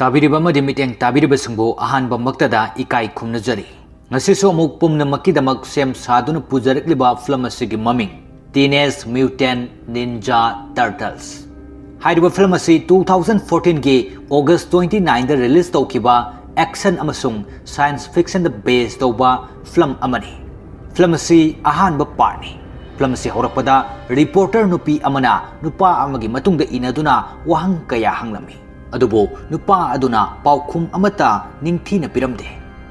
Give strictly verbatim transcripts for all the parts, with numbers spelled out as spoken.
ꯇꯥꯕꯤꯔꯤꯕ ꯑꯃꯗꯤ ꯃꯤꯠꯌꯦꯡ ꯇꯥꯕꯤꯔꯤꯕꯁꯤꯡꯕꯨ ꯑꯍꯥꯟꯕꯃꯛꯇꯗ ꯏꯀꯥꯏ ꯈꯨꯝꯅꯖꯔꯤ꯫ ꯉꯁꯤꯁꯨ ꯑꯃꯨꯛ ꯄꯨꯝꯅꯃꯛꯀꯤꯗꯃꯛ ꯁꯦꯝ ꯁꯥꯗꯨꯅ ꯄꯨꯖꯔꯛꯂꯤꯕ ꯐꯤꯂꯝ ꯑꯁꯤꯒꯤ ꯃꯃꯤꯡ Teenage Mutant Ninja Turtles꯫ ꯍꯥꯏꯔꯤꯕ ꯐꯤꯂꯝ ꯑꯁꯤ two thousand fourteen ꯒꯤ August twenty nine ꯗ release ꯇꯧꯈꯤꯕ action ꯑꯃꯁꯨꯡ science fiction ꯗ base ꯇꯧꯕ ꯐꯤꯂꯝ ꯑꯃꯅꯤ꯫ ꯐꯤꯂꯝ ꯑꯁꯤ ꯑꯍꯥꯟꯕ part ꯅꯤ꯫ ꯐꯤꯂꯝ ꯑꯁꯤ ꯍꯧꯔꯛꯄꯗ reporter ꯅꯨꯄꯤ ꯑꯃꯅ ꯅꯨꯄꯥ ꯑꯃꯒꯤ ꯃꯇꯨꯡꯗ ꯏꯟꯅꯗꯨꯅ ꯋꯥꯍꯪ ꯀꯌꯥ ꯍꯪꯂꯝꯃꯤ꯫ ꯑꯗꯨꯕꯨ ꯅꯨꯄꯥ ꯑꯗꯨꯅ ꯄꯥꯎꯈꯨꯝ ꯑꯃꯠꯇ ꯅꯤꯡꯊꯤꯅ ꯄꯤꯔꯝꯗꯦ꯫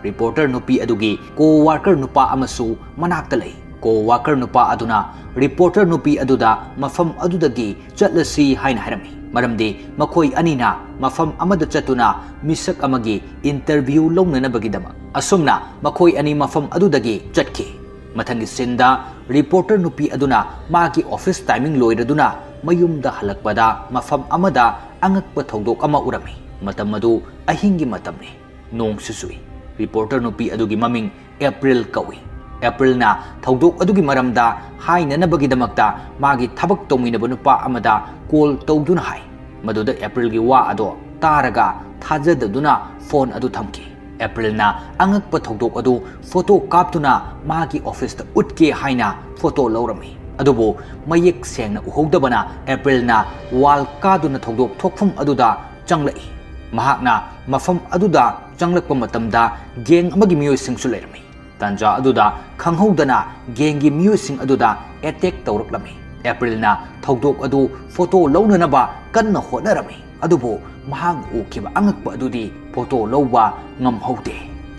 Reporter ꯅꯨꯄꯤ ꯑꯗꯨꯒꯤ co-worker ꯅꯨꯄꯥ ꯑꯃꯁꯨ ꯃꯅꯥꯛꯇ ꯂꯩ꯫ Co-worker ꯅꯨꯄꯥ ꯑꯗꯨꯅ reporter ꯅꯨꯄꯤ ꯑꯗꯨꯗ ꯃꯐꯝ ꯑꯗꯨꯗꯒꯤ ꯆꯠꯂꯁꯤ ꯍꯥꯏꯅ ꯍꯥꯏꯔꯝꯃꯤ, ꯃꯔꯝꯗꯤ ꯃꯈꯣꯏ ꯑꯅꯤꯅ ꯃꯐꯝ ꯑꯃꯗ ꯆꯠꯇꯨꯅ ꯃꯤꯁꯛ ꯑꯃꯒꯤ interview ꯂꯧꯅꯅꯕꯒꯤꯗꯃꯛ꯫ ꯑꯁꯨꯝꯅ ꯃꯈꯣꯏ ꯑꯅꯤ ꯃꯐꯝ ꯑꯗꯨꯗꯒꯤ ꯆꯠꯈꯤ꯫ ꯃꯊꯪꯒꯤ scene ꯗ reporter ꯅꯨꯄꯤ ꯑꯗꯨꯅ ꯃꯥꯒꯤ office timing ꯂꯣꯏꯔꯗꯨꯅ ꯃꯌꯨꯝꯗ ꯍꯜꯂꯛꯄꯗ ꯃꯐꯝ ꯑꯃꯗ ꯑꯉꯛꯄ ꯊꯧꯗꯣꯛ ꯑꯃ ꯎꯔꯝꯃꯤ꯫ ꯃꯇꯝ ꯑꯗꯨ ꯑꯍꯤꯡꯒꯤ ꯃꯇꯝꯅꯤ꯫ ꯅꯣꯡꯁꯨ ꯆꯨꯏ꯫ Reporter ꯅꯨꯄꯤ ꯑꯗꯨꯒꯤ ꯃꯃꯤꯡ April ꯀꯧꯏ꯫ April ꯅ ꯊꯧꯗꯣꯛ ꯑꯗꯨꯒꯤ ꯃꯔꯝꯗ ꯍꯥꯏꯅꯅꯕꯒꯤꯗꯃꯛꯇ ꯃꯥꯒꯤ ꯊꯕꯛ ꯇꯧꯃꯤꯟꯅꯕ ꯅꯨꯄꯥ ꯑꯃꯗ call ꯇꯧꯗꯨꯅ ꯍꯥꯏ꯫ ꯃꯗꯨꯗ April ꯒꯤ ꯋꯥ ꯑꯗꯣ ꯇꯥꯔꯒ ꯊꯥꯖꯗꯗꯨꯅ phone ꯑꯗꯨ ꯊꯝꯈꯤ꯫ April ꯅ ꯑꯉꯛꯄ ꯊꯧꯗꯣꯛ ꯑꯗꯨ photo ꯀꯥꯞꯇꯨꯅ ꯃꯥꯒꯤ office ꯇ ꯎꯠꯀꯦ ꯍꯥꯏꯅ photo ꯂꯧꯔꯝꯃꯤ꯫ ꯑꯗꯨꯕꯨ ꯃꯌꯦꯛ ꯁꯦꯡꯅ ꯎꯍꯧꯗꯕꯅ April ꯅ wall ꯀꯥꯗꯨꯅ ꯊꯧꯗꯣꯛ ꯊꯣꯛꯐꯝ ꯑꯗꯨꯗ ꯆꯪꯂꯛꯏ꯫ ꯃꯍꯥꯛꯅ ꯃꯐꯝ ꯑꯗꯨꯗ ꯆꯪꯂꯛꯄ ꯃꯇꯝꯗ gang ꯑꯃꯒꯤ ꯃꯤꯑꯣꯏꯁꯤꯡꯁꯨ ꯂꯩꯔꯝꯃꯤ꯫ ꯇꯥꯟꯖꯥ ꯑꯗꯨꯗ ꯈꯪꯍꯧꯗꯅ gang ꯒꯤ ꯃꯤꯑꯣꯏꯁꯤꯡ ꯑꯗꯨꯗ attack ꯇꯧꯔꯛꯂꯝꯃꯤ꯫ April ꯅ ꯊꯧꯗꯣꯛ ꯑꯗꯨ photo ꯂꯧꯅꯅꯕ ꯀꯟꯅ ꯍꯣꯠꯅꯔꯝꯃꯤ꯫ ꯑꯗꯨꯕꯨ ꯃꯍꯥꯛꯅ ꯎꯈꯤꯕ ꯑꯉꯛꯄ ꯑꯗꯨꯗꯤ photo ꯂꯧꯕ ꯉꯝꯍꯧꯗꯦ꯫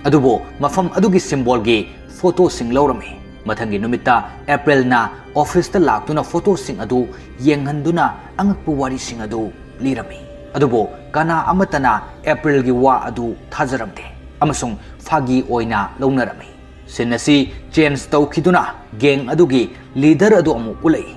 ꯑꯗꯨꯕꯨ ꯃꯐꯝ ꯑꯗꯨꯒꯤ symbol ꯒꯤ photo ꯁꯤꯡ ꯂꯧꯔꯝꯃꯤ꯫ ꯃꯊꯪꯒꯤ ꯅꯨꯃꯤꯠꯇ April ꯅ office ꯇ ꯂꯥꯛꯇꯨꯅ photo ꯁꯤꯡ ꯑꯗꯨ ꯌꯦꯡꯍꯟꯗꯨꯅ ꯑꯉꯛꯄ ꯋꯥꯔꯤꯁꯤꯡ ꯑꯗꯨ ꯂꯤꯔꯝꯃꯤ꯫ ꯑꯗꯨꯕꯨ ꯀꯅꯥ ꯑꯃꯠꯇꯅ April ꯒꯤ ꯋꯥ ꯑꯗꯨ ꯊꯥꯖꯔꯝꯗꯦ ꯑꯃꯁꯨꯡ ꯐꯥꯒꯤ ꯑꯣꯏꯅ ꯂꯧꯅꯔꯝꯃꯤ꯫ Scene ꯑꯁꯤ change ꯇꯧꯈꯤꯗꯨꯅ gang ꯑꯗꯨꯒꯤ leader ꯑꯗꯨ ꯑꯃꯨꯛ ꯎꯠꯂꯛꯏ꯫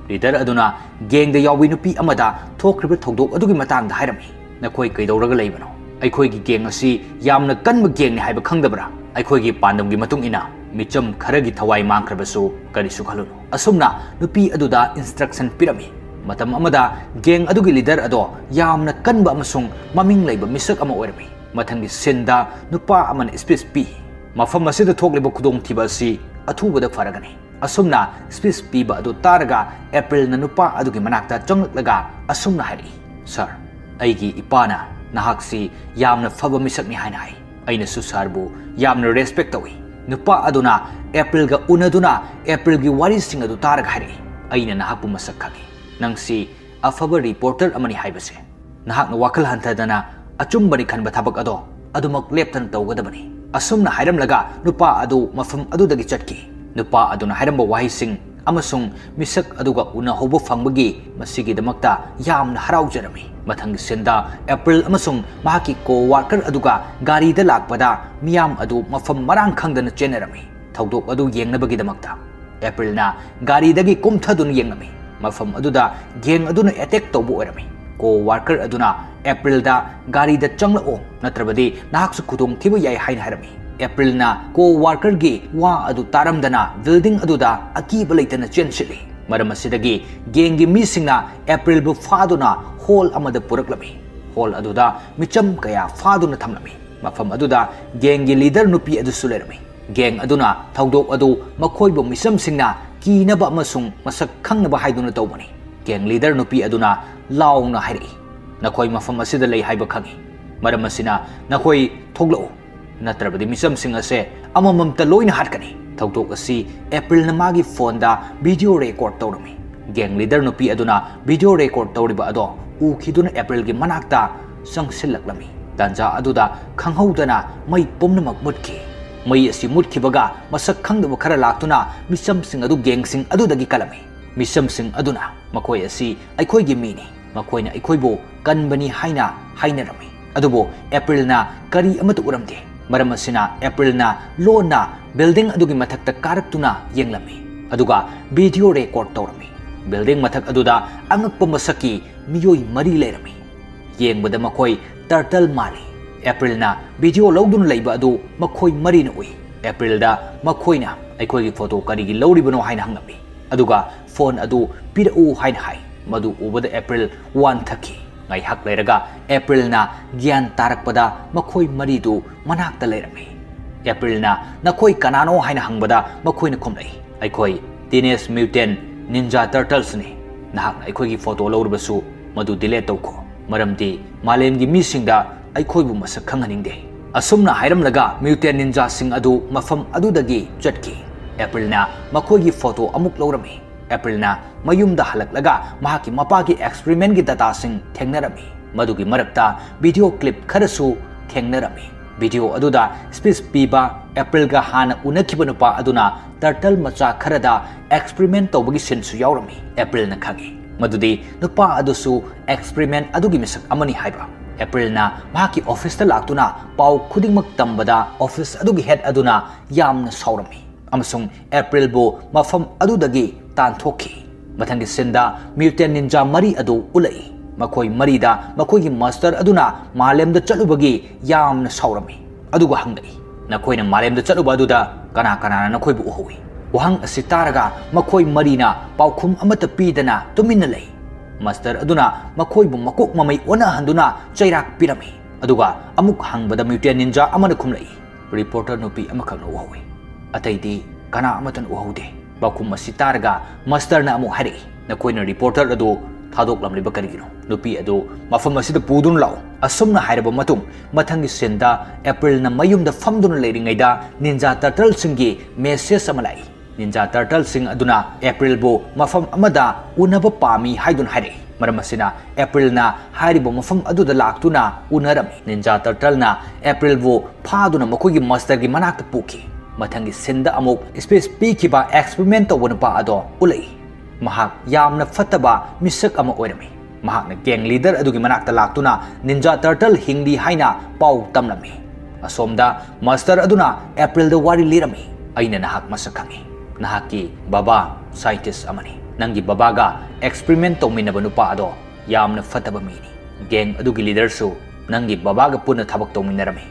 Leader ꯑꯗꯨꯅ gang ꯗ ꯌꯥꯎꯕꯤ ꯅꯨꯄꯤ ꯑꯃꯗ ꯊꯣꯛꯈ꯭ꯔꯤꯕ ꯊꯧꯗꯣꯛ ꯑꯗꯨꯒꯤ ꯃꯇꯥꯡꯗ ꯍꯥꯏꯔꯝꯃꯤ꯫ "ꯅꯈꯣꯏ ꯀꯩꯗꯧꯔꯒ ꯂꯩꯕꯅꯣ? ꯑꯩꯈꯣꯏꯒꯤ gang ꯑꯁꯤ ꯌꯥꯝꯅ ꯀꯟꯕ gang ꯅꯤ ꯍꯥꯏꯕ ꯈꯪꯗꯕ꯭ꯔꯥ? ꯑꯩꯈꯣꯏꯒꯤ ꯄꯥꯟꯗꯝꯒꯤ ꯃꯇꯨꯡ ꯏꯟꯅ ꯃꯤꯆꯝ ꯈꯔꯒꯤ ꯊꯋꯥꯏ ꯃꯥꯡꯈ꯭ꯔꯕꯁꯨ ꯀꯔꯤꯁꯨ ꯈꯜꯂꯨꯅꯨ"꯫ ꯑꯁꯨꯝꯅ ꯅꯨꯄꯤ ꯑꯗꯨꯗ instruction ꯄꯤꯔꯝꯃꯤ꯫ ꯃꯇꯝ ꯑꯃꯗ ꯒꯦꯡ ꯑꯗꯨꯒꯤ ꯂꯤꯗꯔ ꯑꯗꯣ ꯌꯥꯝꯅ ꯀꯟꯕ ꯑꯃꯁꯨꯡ ꯃꯃꯤꯡ ꯂꯩꯕ ꯃꯤꯁꯛ ꯑꯃ ꯑꯣꯏꯔꯝꯃꯤ꯫ ꯃꯊꯪꯒꯤ ꯁꯤꯟꯗ ꯅꯨꯄꯥ ꯑꯃꯅ ꯁ꯭ꯄꯤꯆ ꯄꯤ꯫ ꯃꯐꯝ ꯑꯁꯤꯗ ꯊꯣꯛꯂꯤꯕ ꯈꯨꯗꯣꯡꯊꯤꯕ ꯑꯁꯤ ꯑꯊꯨꯕꯗ ꯐꯔꯒꯅꯤ꯫ ꯑꯁꯨꯝꯅ ꯁ꯭ꯄꯤꯆ ꯄꯤꯕ ꯑꯗꯨ ꯇꯥꯔꯒ ꯑꯦꯄ꯭ꯔꯤꯜꯅ ꯅꯨꯄꯥ ꯑꯗꯨꯒꯤ ꯃꯅꯥꯛꯇ ꯆꯪꯂꯛꯂꯒ ꯑꯁꯨꯝꯅ ꯍꯥꯏꯔꯛꯏ, "ꯁꯥꯔ, ꯑꯩꯒꯤ ꯏꯄꯥꯅ ꯅꯍꯥꯛꯁꯤ ꯌꯥꯝꯅ ꯐꯕ ꯃꯤꯁꯛꯅꯤ ꯍꯥꯏꯅ ꯍꯥꯏ꯫ ꯑꯩꯅꯁꯨ ꯁꯥꯔꯕꯨ ꯌꯥꯝꯅ ꯔꯦꯁꯄꯦꯛ ꯇꯧꯏ꯫" ꯅꯨꯄꯥ ꯑꯗꯨꯅ ꯑꯦꯄ꯭ꯔꯤꯜꯒ ꯎꯅꯗꯨꯅ ꯑꯦꯄ꯭ꯔꯤꯜꯒꯤ ꯋꯥꯔꯤꯁꯤꯡ ꯑꯗꯨ ꯇꯥꯔꯒ ꯍꯥꯏꯔꯛꯏ, "ꯑꯩꯅ ꯅꯍꯥꯛꯄꯨ ꯃꯁꯛ ꯈꯪꯏ꯫ ꯅꯪꯁꯤ ꯑꯐꯕ ꯔꯤꯄꯣꯔꯇꯔ ꯑꯃꯅꯤ ꯍꯥꯏꯕꯁꯦ꯫ ꯅꯍꯥꯛꯅ ꯋꯥꯈꯜ ꯍꯟꯊꯗꯅ ꯑꯆꯨꯝꯕꯅꯤ ꯈꯟꯕ ꯊꯕꯛ ꯑꯗꯣ ꯑꯗꯨꯃꯛ ꯂꯦꯞꯇꯅ ꯇꯧꯒꯗꯕꯅꯤ꯫" ꯑꯁꯨꯝꯅ ꯍꯥꯏꯔꯝꯂꯒ ꯅꯨꯄꯥ ꯑꯗꯨ ꯃꯐꯝ ꯑꯗꯨꯗꯒꯤ ꯆꯠꯈꯤ꯫ ꯅꯨꯄꯥ ꯑꯗꯨꯅ ꯍꯥꯏꯔꯝꯕ ꯋꯥꯍꯩꯁꯤꯡ ꯑꯃꯁꯨꯡ ꯃꯤꯁꯛ ꯑꯗꯨꯒ ꯎꯅꯍꯧꯕ ꯐꯪꯕꯒꯤ ꯃꯁꯤꯒꯤꯗꯃꯛꯇ ꯌꯥꯝꯅ ꯍꯔꯥꯎꯖꯔꯝꯃꯤ꯫ ꯃꯊꯪꯒꯤ ꯁꯤꯟꯗ ꯑꯦꯄ꯭ꯔꯤꯜ ꯑꯃꯁꯨꯡ ꯃꯍꯥꯛꯀꯤ ꯀꯣ ꯋꯥꯔꯀꯔ ꯑꯗꯨꯒ ꯒꯥꯔꯤꯗ ꯂꯥꯛꯄꯗ ꯃꯤꯌꯥꯝ ꯑꯗꯨ ꯃꯐꯝ ꯃꯔꯥꯡ ꯈꯪꯗꯅ ꯆꯦꯟꯅꯔꯝꯃꯤ꯫ ꯊꯧꯗꯣꯛ ꯑꯗꯨ ꯌꯦꯡꯅꯕꯒꯤꯗꯃꯛꯇ ꯑꯦꯄ꯭ꯔꯤꯜꯅ ꯒꯥꯔꯤꯗꯒꯤ ꯀꯨꯝꯊꯗꯨꯅ ꯌꯦꯡꯂꯝꯃꯤ꯫ ꯃꯐꯝ ꯑꯗꯨꯗ ꯒꯦꯡ ꯑꯗꯨꯅ ꯑꯦꯇꯦꯛ ꯇꯧꯕ ꯑꯣꯏꯔꯝꯃꯤ꯫ ꯀꯣ ꯋꯥꯔꯀꯔ ꯑꯗꯨꯅ ꯑꯦꯄ꯭ꯔꯤꯜꯗ "ꯒꯥꯔꯤꯗ ꯆꯪꯂꯛꯑꯣ, ꯅꯠꯇ꯭ꯔꯕꯗꯤ ꯅꯍꯥꯛꯁꯨ ꯈꯨꯗꯣꯡꯊꯤꯕ ꯌꯥꯏ" ꯍꯥꯏꯅ ꯍꯥꯏꯔꯝꯃꯤ꯫ ꯑꯦꯄ꯭ꯔꯤꯜꯅ ꯀꯣ ꯋꯥꯔꯀꯔꯒꯤ ꯋꯥ ꯑꯗꯨ ꯇꯥꯔꯝꯗꯅ ꯕꯤꯜꯗꯤꯡ ꯑꯗꯨꯗ ꯑꯀꯤꯕ ꯂꯩꯇꯅ ꯆꯦꯟꯁꯤꯜꯂꯤ꯫ ꯃꯔꯝ ꯑꯁꯤꯗꯒꯤ ꯒꯦꯡꯒꯤ ꯃꯤꯁꯤꯡꯅ ꯑꯦꯄ꯭ꯔꯤꯜꯕꯨ ꯐꯥꯗꯨꯅ ꯍꯣꯜ ꯑꯃꯗ ꯄꯨꯔꯛꯂꯝꯃꯤ꯫ ꯍꯣꯜ ꯑꯗꯨꯗ ꯃꯤꯆꯝ ꯀꯌꯥ ꯐꯥꯗꯨꯅ ꯊꯝꯂꯝꯃꯤ꯫ ꯃꯐꯝ ꯑꯗꯨꯗ ꯒꯦꯡꯒꯤ ꯂꯤꯗꯔ ꯅꯨꯄꯤ ꯑꯗꯨꯁꯨ ꯂꯩꯔꯝꯃꯤ꯫ ꯒꯦꯡ ꯑꯗꯨꯅ ꯊꯧꯗꯣꯛ ꯑꯗꯨ ꯃꯈꯣꯏꯕꯨ ꯃꯤꯆꯝꯁꯤꯡꯅ ꯀꯤꯅꯕ ꯑꯃꯁꯨꯡ ꯃꯁꯛ ꯈꯪꯅꯕ ꯍꯥꯏꯗꯨꯅ ꯇꯧꯕꯅꯤ꯫ ꯒꯦꯡ ꯂꯤꯗꯔ ꯅꯨꯄꯤ ꯑꯗꯨꯅ ꯂꯥꯎꯅ ꯍꯥꯏꯔꯛꯏ, "ꯅꯈꯣꯏ ꯃꯐꯝ ꯑꯁꯤꯗ ꯂꯩ ꯍꯥꯏꯕ ꯈꯪꯏ꯫ ꯃꯔꯝ ꯑꯁꯤꯅ ꯅꯈꯣꯏ ꯊꯣꯛꯂꯛꯎ, ꯅꯠꯇ꯭ꯔꯕꯗꯤ ꯃꯤꯆꯝꯁꯤꯡ ꯑꯁꯦ ꯑꯃꯃꯝꯇ ꯂꯣꯏꯅ ꯍꯥꯠꯀꯅꯤ꯫" ꯊꯧꯗꯣꯛ ꯑꯁꯤ ꯑꯦꯄ꯭ꯔꯤꯜꯅ ꯃꯥꯒꯤ ꯐꯣꯟꯗ ꯚꯤꯗꯤꯑꯣ ꯔꯦꯀꯣꯔꯗ ꯇꯧꯔꯝꯃꯤ꯫ ꯒꯦꯡ ꯂꯤꯗꯔ ꯅꯨꯄꯤ ꯑꯗꯨꯅ ꯚꯤꯗꯤꯑꯣ ꯔꯦꯀꯣꯔꯗ ꯇꯧꯔꯤꯕ ꯑꯗꯣ ꯎꯈꯤꯗꯨꯅ ꯑꯦꯄ꯭ꯔꯤꯜꯒꯤ ꯃꯅꯥꯛꯇ ꯆꯪꯁꯤꯜꯂꯛꯂꯝꯃꯤ꯫ ꯇꯥꯟꯖꯥ ꯑꯗꯨꯗ ꯈꯪꯍꯧꯗꯅ ꯃꯩ ꯄꯨꯝꯅꯃꯛ ꯃꯨꯠꯈꯤ꯫ ꯃꯩ ꯑꯁꯤ ꯃꯨꯠꯈꯤꯕꯒ ꯃꯁꯛ ꯈꯪꯗꯕ ꯈꯔ ꯂꯥꯛꯇꯨꯅ ꯃꯤꯆꯝꯁꯤꯡ ꯑꯗꯨ ꯒꯦꯡꯁꯤꯡ ꯑꯗꯨꯗꯒꯤ ꯀꯜꯂꯝꯃꯤ꯫ ꯃꯤꯆꯝꯁꯤꯡ ꯑꯗꯨꯅ ꯃꯈꯣꯏ ꯑꯁꯤ ꯑꯩꯈꯣꯏꯒꯤ ꯃꯤꯅꯤ, ꯃꯈꯣꯏꯅ ꯑꯩꯈꯣꯏꯕꯨ ꯀꯟꯕꯅꯤ ꯍꯥꯏꯅ ꯍꯥꯏꯅꯔꯝꯃꯤ꯫ ꯑꯗꯨꯕꯨ ꯑꯦꯄ꯭ꯔꯤꯜꯅ ꯀꯔꯤ ꯑꯃꯠꯇ ꯎꯔꯝꯗꯦ꯫ ꯃꯔꯝ ꯑꯁꯤꯅ ꯑꯦꯄ꯭ꯔꯤꯜꯅ ꯂꯣꯟꯅ ꯕꯤꯜꯗꯤꯡ ꯑꯗꯨꯒꯤ ꯃꯊꯛꯇ ꯀꯥꯔꯛꯇꯨꯅ ꯌꯦꯡꯂꯝꯃꯤ, ꯑꯗꯨꯒ ꯚꯤꯗꯤꯑꯣ ꯔꯦꯀꯣꯔꯗ ꯇꯧꯔꯝꯃꯤ꯫ ꯕꯤꯜꯗꯤꯡ ꯃꯊꯛ ꯑꯗꯨꯗ ꯑꯉꯛꯄ ꯃꯁꯛꯀꯤ ꯃꯤꯑꯣꯏ ꯃꯔꯤ ꯂꯩꯔꯝꯃꯤ꯫ ꯌꯦꯡꯕꯗ ꯃꯈꯣꯏ ꯇꯔꯇꯜ ꯃꯥꯜꯂꯤ꯫ ꯑꯦꯄ꯭ꯔꯤꯜꯅ ꯚꯤꯗꯤꯑꯣ ꯂꯧꯗꯨꯅ ꯂꯩꯕ ꯑꯗꯨ ꯃꯈꯣꯏ ꯃꯔꯤꯅ ꯎꯏ꯫ ꯑꯦꯄ꯭ꯔꯤꯜꯗ ꯃꯈꯣꯏꯅ "ꯑꯩꯈꯣꯏꯒꯤ ꯐꯣꯇꯣ ꯀꯔꯤꯒꯤ ꯂꯧꯔꯤꯕꯅꯣ?" ꯍꯥꯏꯅ ꯍꯪꯂꯝꯃꯤ, ꯑꯗꯨꯒ "ꯐꯣꯟ ꯑꯗꯨ ꯄꯤꯔꯛꯎ" ꯍꯥꯏꯅ ꯍꯥꯏ꯫ ꯃꯗꯨ ꯎꯕꯗ ꯑꯦꯄ꯭ꯔꯤꯜ ꯋꯥꯟꯊꯈꯤ꯫ ꯉꯥꯏꯍꯥꯛ ꯂꯩꯔꯒ ꯑꯦꯄ꯭ꯔꯤꯜꯅ ꯒ꯭ꯌꯥꯟ ꯇꯥꯔꯛꯄꯗ ꯃꯈꯣꯏ ꯃꯔꯤꯗꯨ ꯃꯅꯥꯛꯇ ꯂꯩꯔꯝꯃꯤ꯫ ꯑꯦꯄ꯭ꯔꯤꯜꯅ "ꯅꯈꯣꯏ ꯀꯅꯥꯅꯣ?" ꯍꯥꯏꯅ ꯍꯪꯕꯗ ꯃꯈꯣꯏꯅ ꯈꯨꯝꯂꯛꯏ, "ꯑꯩꯈꯣꯏ Teenage Mutant Ninja Turtlesꯅꯤ꯫ ꯅꯍꯥꯛꯅ ꯑꯩꯈꯣꯏꯒꯤ ꯐꯣꯇꯣ ꯂꯧꯔꯕꯁꯨ ꯃꯗꯨ delete ꯇꯧꯈꯣ, ꯃꯔꯝꯗꯤ ꯃꯥꯂꯦꯝꯒꯤ ꯃꯤꯁꯤꯡꯗ ꯑꯩꯈꯣꯏꯕꯨ ꯃꯁꯛ ꯈꯪꯍꯟꯅꯤꯡꯗꯦ"꯫ ꯑꯁꯨꯝꯅ ꯍꯥꯏꯔꯝꯂꯒ Mutant Ninjaꯁꯤꯡ ꯑꯗꯨ ꯃꯐꯝ ꯑꯗꯨꯗꯒꯤ ꯆꯠꯈꯤ꯫ ꯑꯦꯄ꯭ꯔꯤꯜꯅ ꯃꯈꯣꯏꯒꯤ ꯐꯣꯇꯣ ꯑꯃꯨꯛ ꯂꯧꯔꯝꯃꯤ꯫ ꯑꯦꯄ꯭ꯔꯤꯜꯅ ꯃꯌꯨꯝꯗ ꯍꯜꯂꯛꯂꯒ ꯃꯍꯥꯛꯀꯤ ꯃꯄꯥꯒꯤ experimentꯀꯤ dataꯁꯤꯡ ꯊꯦꯡꯅꯔꯝꯃꯤ꯫ ꯃꯗꯨꯒꯤ ꯃꯔꯛꯇ video clip ꯈꯔꯁꯨ ꯊꯦꯡꯅꯔꯝꯃꯤ꯫ Video ꯑꯗꯨꯗ speech ꯄꯤꯕ ꯑꯦꯄ꯭ꯔꯤꯜꯒ ꯍꯥꯟꯅ ꯎꯅꯈꯤꯕ ꯅꯨꯄꯥ ꯑꯗꯨꯅ turtle ꯃꯆꯥ ꯈꯔꯗ experiment ꯇꯧꯕꯒꯤ sceneꯁꯨ ꯌꯥꯎꯔꯝꯃꯤ꯫ ꯑꯦꯄ꯭ꯔꯤꯜꯅ ꯈꯪꯏ ꯃꯗꯨꯗꯤ ꯅꯨꯄꯥ ꯑꯗꯨꯁꯨ experiment ꯑꯗꯨꯒꯤ ꯃꯤꯁꯛ ꯑꯃꯅꯤ ꯍꯥꯏꯕ꯫ ꯑꯦꯄ꯭ꯔꯤꯜꯅ ꯃꯍꯥꯛꯀꯤ officeꯇ ꯂꯥꯛꯇꯨꯅ ꯄꯥꯎ ꯈꯨꯗꯤꯡꯃꯛ ꯇꯝꯕꯗ office ꯑꯗꯨꯒꯤ head ꯑꯗꯨꯅ ꯌꯥꯝꯅ ꯁꯥꯎꯔꯝꯃꯤ ꯑꯃꯁꯨꯡ ꯑꯦꯄ꯭ꯔꯤꯜꯕꯨ ꯃꯐꯝ ꯑꯗꯨꯗꯒꯤ ꯇꯥꯟꯊꯣꯛꯈꯤ꯫ ꯃꯊꯪꯒꯤ sceneꯗ Mutant Ninja ꯃꯔꯤ ꯑꯗꯨ ꯎꯠꯂꯛꯏ꯫ ꯃꯈꯣꯏ ꯃꯔꯤꯗ ꯃꯈꯣꯏꯒꯤ master ꯑꯗꯨꯅ ꯃꯥꯂꯦꯝꯗ ꯆꯠꯂꯨꯕꯒꯤ ꯌꯥꯝꯅ ꯁꯥꯎꯔꯝꯃꯤ, ꯑꯗꯨꯒ ꯍꯪꯂꯛꯏ, "ꯅꯈꯣꯏꯅ ꯃꯥꯂꯦꯝꯗ ꯆꯠꯂꯨꯕ ꯑꯗꯨꯗ ꯀꯅꯥ ꯀꯅꯥꯅ ꯅꯈꯣꯏꯕꯨ ꯎꯍꯧꯏ?" ꯋꯥꯍꯪ ꯑꯁꯤ ꯇꯥꯔꯒ ꯃꯈꯣꯏ ꯃꯔꯤꯅ ꯄꯥꯎꯈꯨꯝ ꯑꯃꯠꯇ ꯄꯤꯗꯅ ꯇꯨꯃꯤꯟꯅ ꯂꯩ꯫ Master ꯑꯗꯨꯅ ꯃꯈꯣꯏꯕꯨ ꯃꯀꯣꯛ ꯃꯃꯩ ꯑꯣꯟꯅꯍꯟꯗꯨꯅ ꯆꯩꯔꯥꯛ ꯄꯤꯔꯝꯃꯤ, ꯑꯗꯨꯒ ꯑꯃꯨꯛ ꯍꯪꯕꯗ Mutant Ninja ꯑꯃꯅ ꯈꯨꯝꯂꯛꯏ, "Reporter ꯅꯨꯄꯤ ꯑꯃꯈꯛꯅ ꯎꯍꯧꯏ, ꯑꯇꯩꯗꯤ ꯀꯅꯥ ꯑꯃꯠꯇꯅ ꯎꯍꯧꯗꯦ"꯫ ꯄꯥꯎꯈꯨꯝ ꯑꯁꯤ ꯇꯥꯔꯒ masterꯅ ꯑꯃꯨꯛ ꯍꯥꯏꯔꯛꯏ, "ꯅꯈꯣꯏꯅ reporter ꯑꯗꯨ ꯊꯥꯗꯣꯛꯂꯝꯂꯤꯕ ꯀꯔꯤꯒꯤꯅꯣ? ꯅꯨꯄꯤ ꯑꯗꯨ ꯃꯐꯝ ꯑꯁꯤꯗ ꯄꯨꯗꯨꯅ ꯂꯥꯛꯎ"꯫ ꯑꯁꯨꯝꯅ ꯍꯥꯏꯔꯕ ꯃꯇꯨꯡ, ꯃꯊꯪꯒꯤ sceneꯗ ꯑꯦꯄ꯭ꯔꯤꯜꯅ ꯃꯌꯨꯝꯗ ꯐꯝꯗꯨꯅ ꯂꯩꯔꯤꯉꯩꯗ Ninja Turtleꯁꯤꯡꯒꯤ message ꯑꯃ ꯂꯥꯛꯏ꯫ Ninja Turtleꯁꯤꯡ ꯑꯗꯨꯅ ꯑꯦꯄ꯭ꯔꯤꯜꯕꯨ ꯃꯐꯝ ꯑꯃꯗ ꯎꯅꯕ ꯄꯥꯝꯃꯤ ꯍꯥꯏꯗꯨꯅ ꯍꯥꯏꯔꯛꯏ꯫ ꯃꯔꯝ ꯑꯁꯤꯅ ꯑꯦꯄ꯭ꯔꯤꯜꯅ ꯍꯥꯏꯔꯤꯕ ꯃꯐꯝ ꯑꯗꯨꯗ ꯂꯥꯛꯇꯨꯅ ꯎꯅꯔꯝꯃꯤ꯫ Ninja Turtleꯅ ꯑꯦꯄ꯭ꯔꯤꯜꯕꯨ ꯐꯥꯗꯨꯅ ꯃꯈꯣꯏꯒꯤ masterꯒꯤ ꯃꯅꯥꯛꯇ ꯄꯨꯈꯤ꯫ ꯃꯊꯪꯒꯤ sceneꯗ ꯑꯃꯨꯛ speech ꯄꯤꯈꯤꯕ experiment ꯇꯧꯕ ꯅꯨꯄꯥ ꯑꯗꯣ ꯎꯠꯂꯛꯏ꯫ ꯃꯍꯥꯛ ꯌꯥꯝꯅ ꯐꯠꯇꯕ ꯃꯤꯁꯛ ꯑꯃ ꯑꯣꯏꯔꯝꯃꯤ꯫ ꯃꯍꯥꯛꯅ gang leader ꯑꯗꯨꯒꯤ ꯃꯅꯥꯛꯇ ꯂꯥꯛꯇꯨꯅ Ninja Turtle ꯍꯤꯡꯂꯤ ꯍꯥꯏꯅ ꯄꯥꯎ ꯇꯝꯂꯝꯃꯤ꯫ ꯑꯁꯣꯝꯗ master ꯑꯗꯨꯅ ꯑꯦꯄ꯭ꯔꯤꯜꯗ ꯋꯥꯔꯤ ꯂꯤꯔꯝꯃꯤ, "ꯑꯩꯅ ꯅꯍꯥꯛ ꯃꯁꯛ ꯈꯪꯏ꯫ ꯅꯍꯥꯛꯀꯤ ꯕꯕꯥ scientist ꯑꯃꯅꯤ꯫ ꯅꯪꯒꯤ ꯕꯕꯥꯒ experiment ꯇꯧꯃꯤꯟꯅꯕ ꯅꯨꯄꯥ ꯑꯗꯣ ꯌꯥꯝꯅ ꯐꯠꯇꯕ ꯃꯤꯅꯤ꯫ Gang ꯑꯗꯨꯒꯤ leaderꯁꯨ ꯅꯪꯒꯤ ꯕꯕꯥꯒ ꯄꯨꯟꯅ ꯊꯕꯛ ꯇꯧꯃꯤꯟꯅꯔꯝꯃꯤ꯫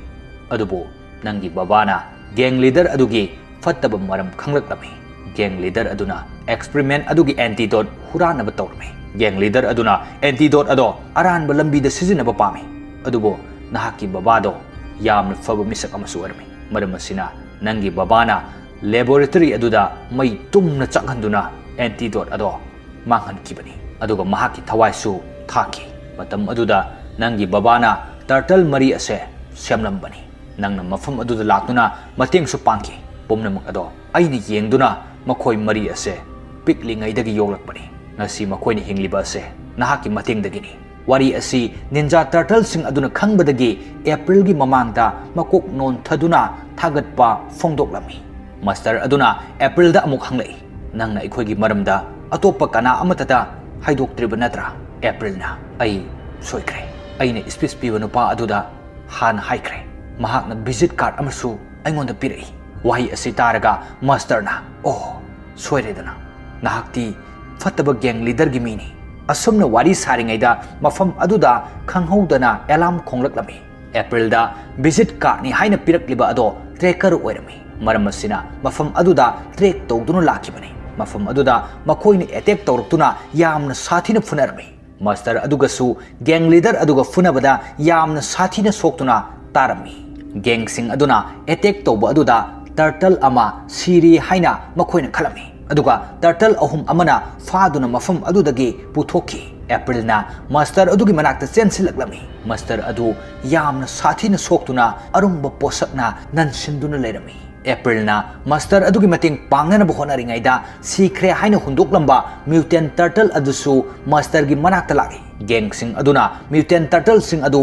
ꯑꯗꯨꯕꯨ ꯅꯪꯒꯤ ꯕꯕꯥꯅ gang leader ꯑꯗꯨꯒꯤ ꯐꯠꯇꯕ ꯃꯔꯝ ꯈꯪꯂꯛꯂꯝꯃꯤ꯫ Gang leader ꯑꯗꯨꯅ experiment ꯑꯗꯨꯒꯤ antidote ꯍꯨꯔꯥꯟꯅꯕ ꯇꯧꯔꯝꯃꯤ"꯫ Gang leader ꯑꯗꯨꯅ antidote ꯑꯗꯣ ꯑꯔꯥꯟꯕ ꯂꯝꯕꯤꯗ ꯁꯤꯖꯤꯟꯅꯕ ꯄꯥꯝꯃꯤ꯫ ꯑꯗꯨꯕꯨ ꯅꯍꯥꯛꯀꯤ ꯕꯕꯥꯗꯣ ꯌꯥꯝꯅ ꯐꯕ ꯃꯤꯁꯛ ꯑꯃꯁꯨ ꯑꯣꯏꯔꯝꯃꯤ꯫ ꯃꯔꯝ ꯑꯁꯤꯅ ꯅꯪꯒꯤ ꯕꯕꯥꯅ laboratory ꯑꯗꯨꯗ ꯃꯩ ꯇꯨꯝꯅ ꯆꯥꯛꯍꯟꯗꯨꯅ antidote ꯑꯗꯣ ꯃꯥꯡꯍꯟꯈꯤꯕꯅꯤ꯫ ꯑꯗꯨꯒ ꯃꯍꯥꯛꯀꯤ ꯊꯋꯥꯏꯁꯨ ꯊꯥꯈꯤ꯫ ꯃꯇꯝ ꯑꯗꯨꯗ ꯅꯪꯒꯤ ꯕꯕꯥꯅ turtle ꯃꯔꯤ ꯑꯁꯦ ꯁꯦꯝꯂꯝꯕꯅꯤ꯫ ꯅꯪꯅ ꯃꯐꯝ ꯑꯗꯨꯗ ꯂꯥꯛꯇꯨꯅ ꯃꯇꯦꯡꯁꯨ ꯄꯥꯡꯈꯤ꯫ ꯄꯨꯝꯅꯃꯛ ꯑꯗꯣ ꯑꯩꯅ ꯌꯦꯡꯗꯨꯅ ꯃꯈꯣꯏ ꯃꯔꯤ ꯑꯁꯦ ꯄꯤꯛꯂꯤꯉꯩꯗꯒꯤ ꯌꯣꯛꯂꯛꯄꯅꯤ꯫ ꯉꯁꯤ ꯃꯈꯣꯏꯅ ꯍꯤꯡꯂꯤꯕ ꯑꯁꯦ ꯅꯍꯥꯛꯀꯤ ꯃꯇꯦꯡꯗꯒꯤꯅꯤ꯫ ꯋꯥꯔꯤ ꯑꯁꯤ ninja turtleꯁꯤꯡ ꯑꯗꯨꯅ ꯈꯪꯕꯗꯒꯤ ꯑꯦꯄ꯭ꯔꯤꯜꯒꯤ ꯃꯃꯥꯡꯗ ꯃꯀꯣꯛ ꯅꯣꯟꯊꯗꯨꯅ ꯊꯥꯒꯠꯄ ꯐꯣꯡꯗꯣꯛꯂꯝꯃꯤ꯫ ꯃꯥꯁꯇꯔ ꯑꯗꯨꯅ ꯑꯦꯄ꯭ꯔꯤꯜꯗ ꯑꯃꯨꯛ ꯍꯪꯂꯛꯏ, "ꯅꯪꯅ ꯑꯩꯈꯣꯏꯒꯤ ꯃꯔꯝꯗ ꯑꯇꯣꯞꯄ ꯀꯅꯥ ꯑꯃꯠꯇꯗ ꯍꯥꯏꯗꯣꯛꯇ꯭ꯔꯤꯕ ꯅꯠꯇ꯭ꯔꯥ?" ꯑꯦꯄ꯭ꯔꯤꯜꯅ, "ꯑꯩ ꯁꯣꯏꯈ꯭ꯔꯦ꯫ ꯑꯩꯅ speech ꯄꯤꯕ ꯅꯨꯄꯥ ꯑꯗꯨꯗ ꯍꯥꯟꯅ ꯍꯥꯏꯈ꯭ꯔꯦ꯫ ꯃꯍꯥꯛꯅ visit card ꯑꯃꯁꯨ ꯑꯩꯉꯣꯟꯗ ꯄꯤꯔꯛꯏ꯫" ꯋꯥꯍꯩ ꯑꯁꯤ ꯇꯥꯔꯒ ꯃꯥꯁꯇꯔꯅ, "ꯑꯣ, ꯁꯣꯏꯔꯦꯗꯅ꯫ ꯅꯍꯥꯛꯇꯤ ꯐꯠꯇꯕ gang leaderꯒꯤ ꯃꯤꯅꯤ꯫" ꯑꯁꯨꯝꯅ ꯋꯥꯔꯤ ꯁꯥꯔꯤꯉꯩꯗ ꯃꯐꯝ ꯑꯗꯨꯗ ꯈꯪꯍꯧꯗꯅ alarm ꯈꯣꯡꯂꯛꯂꯝꯃꯤ꯫ ꯑꯦꯄ꯭ꯔꯤꯜꯗ visit cardꯅꯤ ꯍꯥꯏꯅ ꯄꯤꯔꯛꯂꯤꯕ ꯑꯗꯣ tracker ꯑꯣꯏꯔꯝꯃꯤ꯫ ꯃꯔꯝ ꯑꯁꯤꯅ ꯃꯐꯝ ꯑꯗꯨꯗ track ꯇꯧꯗꯨꯅ ꯂꯥꯛꯈꯤꯕꯅꯤ꯫ ꯃꯐꯝ ꯑꯗꯨꯗ ꯃꯈꯣꯏꯅ attack ꯇꯧꯔꯛꯇꯨꯅ ꯌꯥꯝꯅ ꯁꯥꯊꯤꯅ ꯐꯨꯅꯔꯝꯃꯤ꯫ ꯃꯥꯁꯇꯔ ꯑꯗꯨꯒꯁꯨ gang leader ꯑꯗꯨꯒ ꯐꯨꯅꯕꯗ ꯌꯥꯝꯅ ꯁꯥꯊꯤꯅ ꯁꯣꯛꯇꯨꯅ ꯇꯥꯔꯝꯃꯤ꯫ Gangꯁꯤꯡ ꯑꯗꯨꯅ attack ꯇꯧꯕ ꯑꯗꯨꯗ turtle ꯑꯃ ꯁꯤꯔꯦ ꯍꯥꯏꯅ ꯃꯈꯣꯏꯅ ꯈꯜꯂꯝꯃꯤ꯫ ꯑꯗꯨꯒ turtle ꯑꯍꯨꯝ ꯑꯃꯅ ꯐꯥꯗꯨꯅ ꯃꯐꯝ ꯑꯗꯨꯗꯒꯤ ꯄꯨꯊꯣꯛꯈꯤ꯫ ꯑꯦꯄ꯭ꯔꯤꯜꯅ ꯃꯥꯁꯇꯔ ꯑꯗꯨꯒꯤ ꯃꯅꯥꯛꯇ ꯆꯦꯟꯁꯤꯜꯂꯛꯂꯝꯃꯤ꯫ ꯃꯥꯁꯇꯔ ꯑꯗꯨ ꯌꯥꯝꯅ ꯁꯥꯊꯤꯅ ꯁꯣꯛꯇꯨꯅ ꯑꯔꯨꯝꯕ ꯄꯣꯠꯁꯛꯅ ꯅꯟꯁꯤꯟꯗꯨꯅ ꯂꯩꯔꯝꯃꯤ꯫ ꯑꯦꯄ꯭ꯔꯤꯜꯅ ꯃꯥꯁꯇꯔ ꯑꯗꯨꯒꯤ ꯃꯇꯦꯡ ꯄꯥꯡꯅꯅꯕ ꯍꯣꯠꯅꯔꯤꯉꯩꯗ ꯁꯤꯈ꯭ꯔꯦ ꯍꯥꯏꯅ ꯍꯨꯟꯗꯣꯛꯂꯝꯕ mutant turtle ꯑꯗꯨꯁꯨ ꯃꯥꯁꯇꯔꯒꯤ ꯃꯅꯥꯛꯇ ꯂꯥꯛꯏ꯫ Gangꯁꯤꯡ ꯑꯗꯨꯅ mutant turtleꯁꯤꯡ ꯑꯗꯨ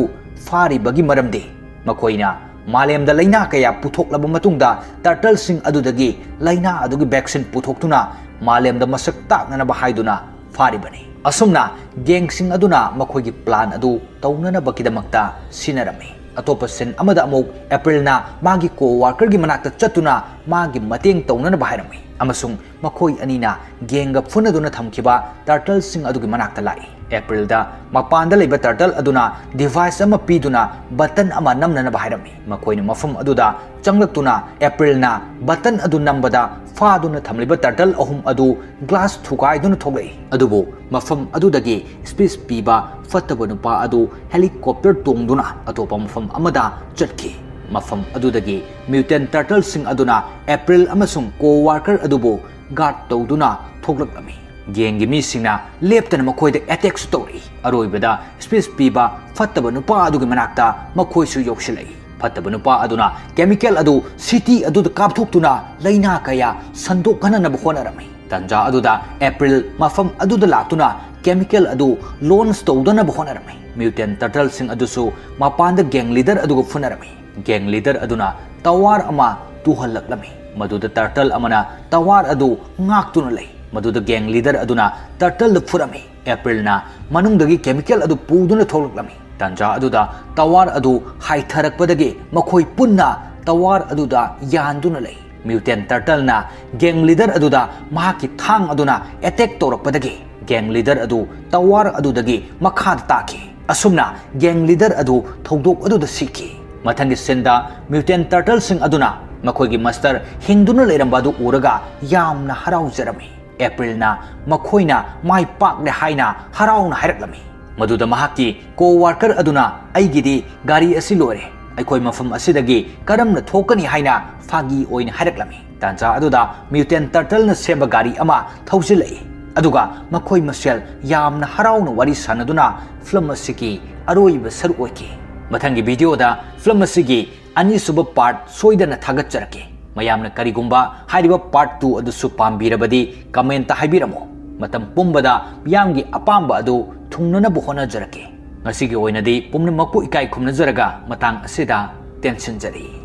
ꯐꯥꯔꯤꯕꯒꯤ ꯃꯔꯝꯗꯤ ꯃꯈꯣꯏꯅ ꯃꯥꯂꯦꯝꯗ ꯂꯩꯅꯥ ꯀꯌꯥ ꯄꯨꯊꯣꯛꯂꯕ ꯃꯇꯨꯡꯗ turtleꯁꯤꯡ ꯑꯗꯨꯗꯒꯤ ꯂꯩꯅꯥ ꯑꯗꯨꯒꯤ vaccine ꯄꯨꯊꯣꯛꯇꯨꯅ ꯃꯥꯂꯦꯝꯗ ꯃꯁꯛ ꯇꯥꯛꯅꯅꯕ ꯍꯥꯏꯗꯨꯅ ꯐꯥꯔꯤꯕꯅꯤ꯫ ꯑꯁꯨꯝꯅ gangꯁꯤꯡ ꯑꯗꯨꯅ ꯃꯈꯣꯏꯒꯤ plan ꯑꯗꯨ ꯇꯧꯅꯅꯕꯒꯤꯗꯃꯛꯇ ꯁꯤꯟꯅꯔꯝꯃꯤ꯫ ꯑꯇꯣꯞꯄ scene ꯑꯃꯗ ꯑꯃꯨꯛ ꯑꯦꯄ꯭ꯔꯤꯜꯅ ꯃꯥꯒꯤ co-workerꯒꯤ ꯃꯅꯥꯛꯇ ꯆꯠꯇꯨꯅ ꯃꯥꯒꯤ ꯃꯇꯦꯡ ꯇꯧꯅꯅꯕ ꯍꯥꯏꯔꯝꯃꯤ ꯑꯃꯁꯨꯡ ꯃꯈꯣꯏ ꯑꯅꯤꯅ ꯒꯦꯡꯒ ꯐꯨꯅꯗꯨꯅ ꯊꯝꯈꯤꯕ ꯇꯔꯇꯜꯁꯤꯡ ꯑꯗꯨꯒꯤ ꯃꯅꯥꯛꯇ ꯂꯥꯛꯏ꯫ ꯑꯦꯄ꯭ꯔꯤꯜꯗ ꯃꯄꯥꯟꯗ ꯂꯩꯕ ꯇꯔꯇꯜ ꯑꯗꯨꯅ ꯗꯤꯚꯥꯏꯁ ꯑꯃ ꯄꯤꯗꯨꯅ ꯕꯇꯟ ꯑꯃ ꯅꯝꯅꯅꯕ ꯍꯥꯏꯔꯝꯃꯤ꯫ ꯃꯈꯣꯏꯅ ꯃꯐꯝ ꯑꯗꯨꯗ ꯆꯪꯂꯛꯇꯨꯅ ꯑꯦꯄ꯭ꯔꯤꯜꯅ ꯕꯇꯟ ꯑꯗꯨ ꯅꯝꯕꯗ ꯐꯥꯗꯨꯅ ꯊꯝꯂꯤꯕ ꯇꯔꯇꯜ ꯑꯍꯨꯝ ꯑꯗꯨ ꯒ꯭ꯂꯥꯁ ꯊꯨꯒꯥꯏꯗꯨꯅ ꯊꯣꯛꯂꯛꯏ꯫ ꯑꯗꯨꯕꯨ ꯃꯐꯝ ꯑꯗꯨꯗꯒꯤ ꯁ꯭ꯄꯤꯁ ꯄꯤꯕ ꯐꯠꯇꯕ ꯅꯨꯄꯥ ꯑꯗꯨ ꯍꯦꯂꯤꯀꯣꯞꯇꯔ ꯇꯣꯡꯗꯨꯅ ꯑꯇꯣꯞꯄ ꯃꯐꯝ ꯑꯃꯗ ꯆꯠꯈꯤ꯫ ꯃꯐꯝ ꯑꯗꯨꯗꯒꯤ ꯃ꯭ꯌꯨꯇꯦꯟ ꯇꯔꯇꯜꯁꯤꯡ ꯑꯗꯨꯅ ꯑꯦꯄ꯭ꯔꯤꯜ ꯑꯃꯁꯨꯡ ꯀꯣ ꯋꯥꯔꯀꯔ ꯑꯗꯨꯕꯨ ꯒꯥꯔꯗ ꯇꯧꯗꯨꯅ ꯊꯣꯛꯂꯛꯂꯝꯃꯤ꯫ ꯒꯦꯡꯒꯤ ꯃꯤꯁꯤꯡꯅ ꯂꯦꯞꯇꯅ ꯃꯈꯣꯏꯗ ꯑꯦꯇꯦꯛꯁꯨ ꯇꯧꯔꯛꯏ꯫ ꯑꯔꯣꯏꯕꯗ ꯁ꯭ꯄꯤꯁ ꯄꯤꯕ ꯐꯠꯇꯕ ꯅꯨꯄꯥ ꯑꯗꯨꯒꯤ ꯃꯅꯥꯛꯇ ꯃꯈꯣꯏꯁꯨ ꯌꯧꯁꯤꯜꯂꯛꯏ꯫ ꯐꯠꯇꯕ ꯅꯨꯄꯥ ꯑꯗꯨꯅ ꯀꯦꯃꯤꯀꯦꯜ ꯑꯗꯨ ꯁꯤꯇꯤ ꯑꯗꯨꯗ ꯀꯥꯞꯊꯣꯛꯇꯨꯅ ꯂꯥꯏꯅꯥ ꯀꯌꯥ ꯁꯟꯗꯣꯛꯍꯟꯅꯅꯕ ꯍꯣꯠꯅꯔꯝꯃꯤ꯫ ꯇꯥꯟꯖꯥ ꯑꯗꯨꯗ ꯑꯦꯄ꯭ꯔꯤꯜ ꯃꯐꯝ ꯑꯗꯨꯗ ꯂꯥꯛꯇꯨꯅ ꯀꯦꯃꯤꯀꯦꯜ ꯑꯗꯨ ꯂꯣꯟꯁ ꯇꯧꯗꯅꯕ ꯍꯣꯠꯅꯔꯝꯃꯤ꯫ ꯃ꯭ꯌꯨꯇꯦꯟ ꯇꯔꯇꯜꯁꯤꯡ ꯑꯗꯨꯁꯨ ꯃꯄꯥꯟꯗ ꯒꯦꯡ ꯂꯤꯗꯔ ꯑꯗꯨꯒ ꯐꯨꯅꯔꯝꯃꯤ꯫ ꯒꯦꯡ ꯂꯤꯗꯔ ꯑꯗꯨꯅ ꯇꯋꯥꯔ ꯑꯃ ꯇꯨꯍꯜꯂꯛꯂꯝꯃꯤ꯫ ꯃꯗꯨꯗ ꯇꯔꯇꯜ ꯑꯃꯅ ꯇꯋꯥꯔ ꯑꯗꯨ ꯉꯥꯛꯇꯨꯅ ꯂꯩ꯫ ꯃꯗꯨꯗ ꯒꯦꯡ ꯂꯤꯗꯔ ꯑꯗꯨꯅ ꯇꯔꯇꯜꯗ ꯐꯨꯔꯝꯃꯤ꯫ ꯑꯦꯄ꯭ꯔꯤꯜꯅ ꯃꯅꯨꯡꯗꯒꯤ ꯀꯦꯃꯤꯀꯦꯜ ꯑꯗꯨ ꯄꯨꯗꯨꯅ ꯊꯣꯛꯂꯛꯂꯝꯃꯤ꯫ ꯇꯥꯟꯖꯥ ꯑꯗꯨꯗ ꯇꯋꯥꯔ ꯑꯗꯨ ꯍꯥꯏꯊꯔꯛꯄꯗꯒꯤ ꯃꯈꯣꯏ ꯄꯨꯟꯅ ꯇꯋꯥꯔ ꯑꯗꯨꯗ ꯌꯥꯟꯗꯨꯅ ꯂꯩ꯫ ꯃ꯭ꯌꯨꯇꯦꯟ ꯇꯔꯇꯜꯅ ꯒꯦꯡ ꯂꯤꯗꯔ ꯑꯗꯨꯗ ꯃꯍꯥꯛꯀꯤ ꯊꯥꯡ ꯑꯗꯨꯅ ꯑꯦꯇꯦꯛ ꯇꯧꯔꯛꯄꯗꯒꯤ ꯒꯦꯡ ꯂꯤꯗꯔ ꯑꯗꯨ ꯇꯋꯥꯔ ꯑꯗꯨꯗꯒꯤ ꯃꯈꯥꯗ ꯇꯥꯈꯤ꯫ ꯑꯁꯨꯝꯅ ꯒꯦꯡ ꯂꯤꯗꯔ ꯑꯗꯨ ꯊꯧꯗꯣꯛ ꯑꯗꯨꯗ ꯁꯤꯈꯤ꯫ ꯃꯊꯪꯒꯤ ꯁꯤꯟꯗ ꯃ꯭ꯌꯨꯇꯦꯟ ꯇꯔꯇꯜꯁꯤꯡ ꯑꯗꯨꯅ ꯃꯈꯣꯏꯒꯤ ꯃꯥꯁꯇꯔ ꯍꯤꯡꯗꯨꯅ ꯂꯩꯔꯝꯕ ꯑꯗꯨ ꯎꯔꯒ ꯌꯥꯝꯅ ꯍꯔꯥꯎꯖꯔꯝꯃꯤ꯫ ꯑꯦꯄ꯭ꯔꯤꯜꯅ ꯃꯈꯣꯏꯅ ꯃꯥꯏ ꯄꯥꯛꯂꯦ ꯍꯥꯏꯅ ꯍꯔꯥꯎꯅ ꯍꯥꯏꯔꯛꯂꯝꯃꯤ꯫ ꯃꯗꯨꯗ ꯃꯍꯥꯛꯀꯤ ꯀꯣ ꯋꯥꯔꯀꯔ ꯑꯗꯨꯅ "ꯑꯩꯒꯤꯗꯤ ꯒꯥꯔꯤ ꯑꯁꯤ ꯂꯣꯏꯔꯦ꯫ ꯑꯩꯈꯣꯏ ꯃꯐꯝ ꯑꯁꯤꯗꯒꯤ ꯀꯔꯝꯅ ꯊꯣꯛꯀꯅꯤ?" ꯍꯥꯏꯅ ꯐꯥꯒꯤ ꯑꯣꯏꯅ ꯍꯥꯏꯔꯛꯂꯝꯃꯤ꯫ ꯇꯥꯟꯖꯥ ꯑꯗꯨꯗ ꯃ꯭ꯌꯨꯇꯦꯟ ꯇꯔꯇꯜꯅ ꯁꯦꯝꯕ ꯒꯥꯔꯤ ꯑꯃ ꯊꯧꯖꯤꯜꯂꯛꯏ꯫ ꯑꯗꯨꯒ ꯃꯈꯣꯏ ꯃꯁꯦꯜ ꯌꯥꯝꯅ ꯍꯔꯥꯎꯅ ꯋꯥꯔꯤ ꯁꯥꯟꯅꯗꯨꯅ ꯐꯤꯂꯝ ꯑꯁꯤꯒꯤ ꯑꯔꯣꯏꯕ ꯁꯔꯨꯛ ꯑꯣꯏꯈꯤ꯫ ꯃꯊꯪꯒꯤ ꯚꯤꯗꯤꯑꯣꯗ ꯐꯤꯂꯝ ꯑꯁꯤꯒꯤ ꯑꯅꯤꯁꯨꯕ ꯄꯥꯔꯠ ꯁꯣꯏꯗꯅ ꯊꯥꯒꯠꯆꯔꯛꯀꯦ꯫ ꯃꯌꯥꯝꯅ ꯀꯔꯤꯒꯨꯝꯕ ꯍꯥꯏꯔꯤꯕ ꯄꯥꯔꯠ ꯇꯨ ꯑꯗꯨꯁꯨ ꯄꯥꯝꯕꯤꯔꯕꯗꯤ ꯀꯃꯦꯟꯇ ꯍꯥꯏꯕꯤꯔꯝꯃꯨ꯫ ꯃꯇꯝ ꯄꯨꯝꯕꯗ ꯃꯤꯌꯥꯝꯒꯤ ꯑꯄꯥꯝꯕ ꯑꯗꯨ ꯊꯨꯡꯅꯅꯕ ꯍꯣꯠꯅꯖꯔꯛꯀꯦ꯫ ꯉꯁꯤꯒꯤ ꯑꯣꯏꯅꯗꯤ ꯄꯨꯝꯅꯃꯛꯄꯨ ꯏꯀꯥꯏ ꯈꯨꯝꯅꯖꯔꯒ ꯃꯇꯥꯡ ꯑꯁꯤꯗ ꯇꯦꯟꯁꯤꯟꯖꯔꯤ꯫